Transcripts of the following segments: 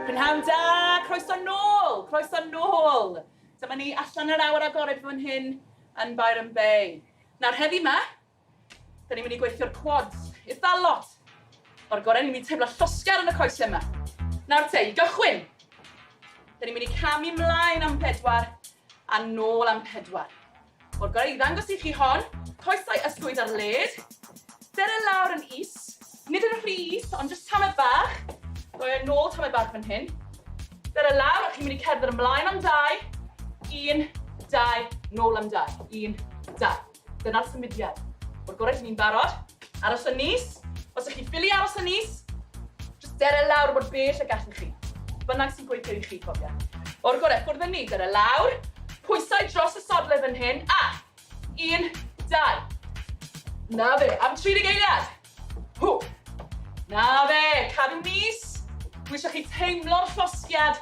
Prynhawn da, croeso nôl, croeso nôl. Dyma ni allan yr awyr agored fan hyn yn Byron Bay. Nawr heddi 'ma, da ni'n mynd i gweithio'r quads, eitha lot. O'r gorau, ni'n mynd i teimlo llosgar yn y coesau yma. Nawr te, i gychwyn, da ni'n mynd i camu mlaen am pedwar a nôl am pedwar. O'r gorau i ddangos i chi hon, coesau ysgwyd ar led, dere lawr yn is, nid yn rhy is, ond jyst tamed bach, roi e nôl tamed bach fan hyn. Dere lawr, a chi'n mynd i cerdded ymlaen am dau, un, dau, nôl am dau, un, dau. Dyna'r symudiad. O'r gorau, dyn ni'n barod. Aros yn is. Os ydych chi ffili aros yn is, jyst dere lawr mor bell y gallwch chi. Bynnag sy'n gweithio i chi, cofia. O'r gorau, ffwrdd â ni, dere lawr. Pwysau dros y sodle fan hyn, a un, dau. Na fe, am 30 eiliad. Hw. Na fe, cadw mis. Dwi eisiau chi teimlo'r llosgiad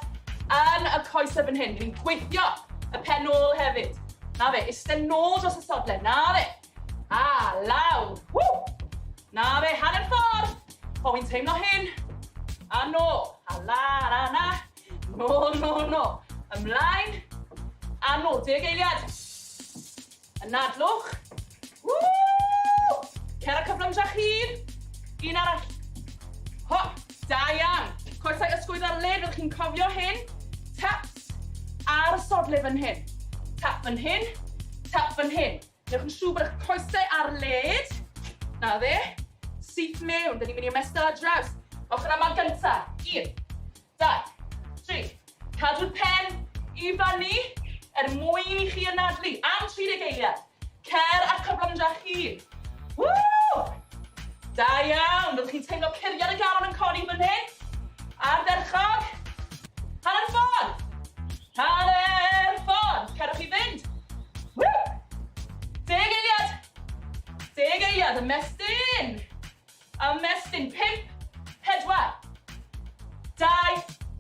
yn y coesau fan hyn. Ni'n gweithio y pen ôl hefyd. Na fe, iste nôl dros y sodle. Na fe. A, lawr. Ww. Na fe, hanner ffordd. O, fi'n teimlo hyn. A nôl. A la, la, na. Nôl, nôl, nôl. Ymlaen. A nôl. 10 eiliad. Anadlwch. Woo! Cer a cyflymdrach hun. Un arall. Ho! Da iawn. Coesau ysgwydd ar led, fyddwch chi'n cofio hyn. Taps ar y sodle fan hyn. Tap fan hyn. Tap fan hyn. Newch yn siŵr bod eich coesau ar led. Na dde. Syth mewn. Dyn ni'n mynd i ymestyn ar draws. Ochr yma gynta. Un, dau, tri. Cadw'r pen i fyny er mwyn i chi anadlu am 30 eiliad. Cer a cyflymdrach hun. Woo! Da iawn. Byddwch chi'n teimlo curiad y galon yn codi fan hyn. Ardderchog. Hanner ffordd. Hanner ffordd. Cerwch i fynd. Woo! 10 eiliad. 10 eiliad. Ymestyn. Ymestyn. 5, 4, 2,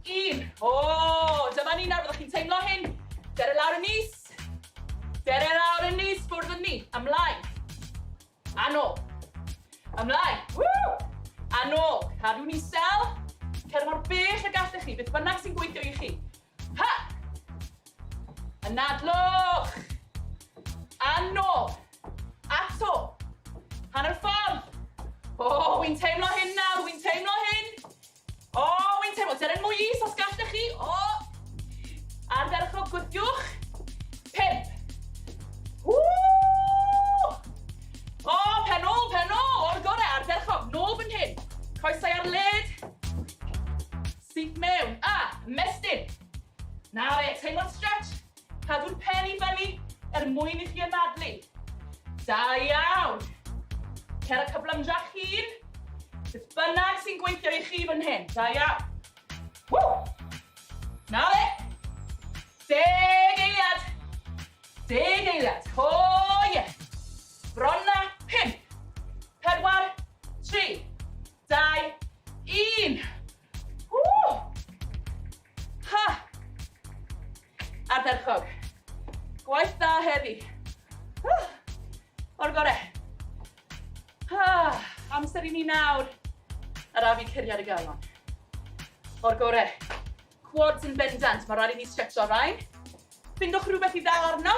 1. O, dyma ni nawr. Byddwch chi'n teimlo hyn. Dere lawr yn is. Dere lawr yn is. Ffwrdd yn ni. Ymlaen. A nôl. Ymlaen. Woo! A nôl. Cadw'n isel. Cer mor bell y gallech chi. Beth bynnag sy'n gweithio i chi. Ha! Anadlwch! A nôl. Ato. Hanner ffordd. O, oh, wy'n teimlo hyn nawr, wy'n teimlo hyn. O, oh, wy'n teimlo. Deren mwy is os gallech chi. O. Oh. Ardderchog, gwthiwch. 5. Woo! O, oh, pen ôl, pen ôl. O'r gorau, ardderchog. Nôl fan hyn. Coesau ar led. Syth mewn, a ymestyn. Na fe, teimlo'r stretch. Cadw'r pen i fyny er mwyn i chi anadlu. Da iawn. Cer y cyflymdrach hun. Beth bynnag sy'n gweithio i chi fan hyn. Da iawn. Woo! Na fe. 10 eiliad. 10 eiliad. O, oh, ie. Yeah. Bron na. 5, 4, 3, 2, 1. Ww! Ha! Ardderchog. Gwaith da heddi. O'r gore. Ha! Amser i ni nawr arafu curiad y galon. O'r gore. Quads yn bendant, mae rhaid i ni stretcho rhain. Ffindwch rhywbeth i ddal arno.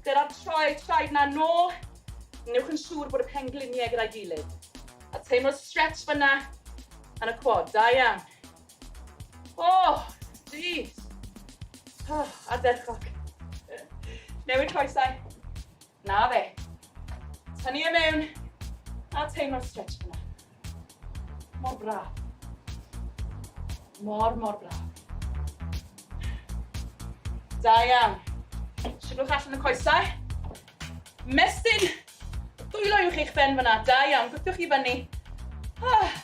Gyda'r troed, traed na nôl. Newch yn siŵr bod y pengliniau gyda'i gilydd. A teimlo'r stretch fyna yn y quad. Da iawn. Oh, jeez. Oh, ardderchog. Newid coesau. Na fe. Tynnu e mewn a teimlo'r stretch fyna. Mor braf. Mor, mor braf. Da iawn. Siglwch allan y coesau. Mestyn dwylo uwch eich ben fyna. Da iawn. Gwthiwch i fyny. Ah.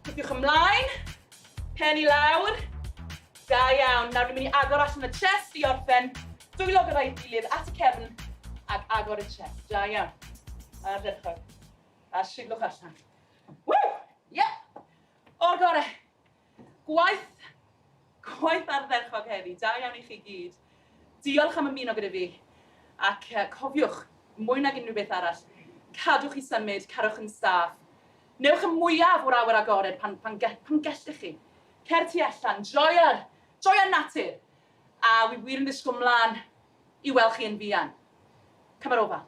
Gwthiwch ymlaen. Pen i lawr. Da iawn. Nawr ni'n mynd i agor allan y chest i orffen. Dwylo gyda'i gilydd at y cefn ac agor y chest. Da iawn. Ardderchog. A siglwch allan. Woo! Yeah! O'r gore. Gwaith, gwaith ardderchog heddi. Da iawn i chi gyd. Diolch am ymuno gyda fi. Ac cofiwch, mwy nag unrhyw beth arall, cadwch i symud, cadwch yn saff. Newch y mwyaf o'r awyr agored pan, pan, pan gellwch chi. Cer tu allan, joia'r, joia natur. A wi wir yn ddisgwyl mlaen i weld chi yn fuan. Cymer ofal.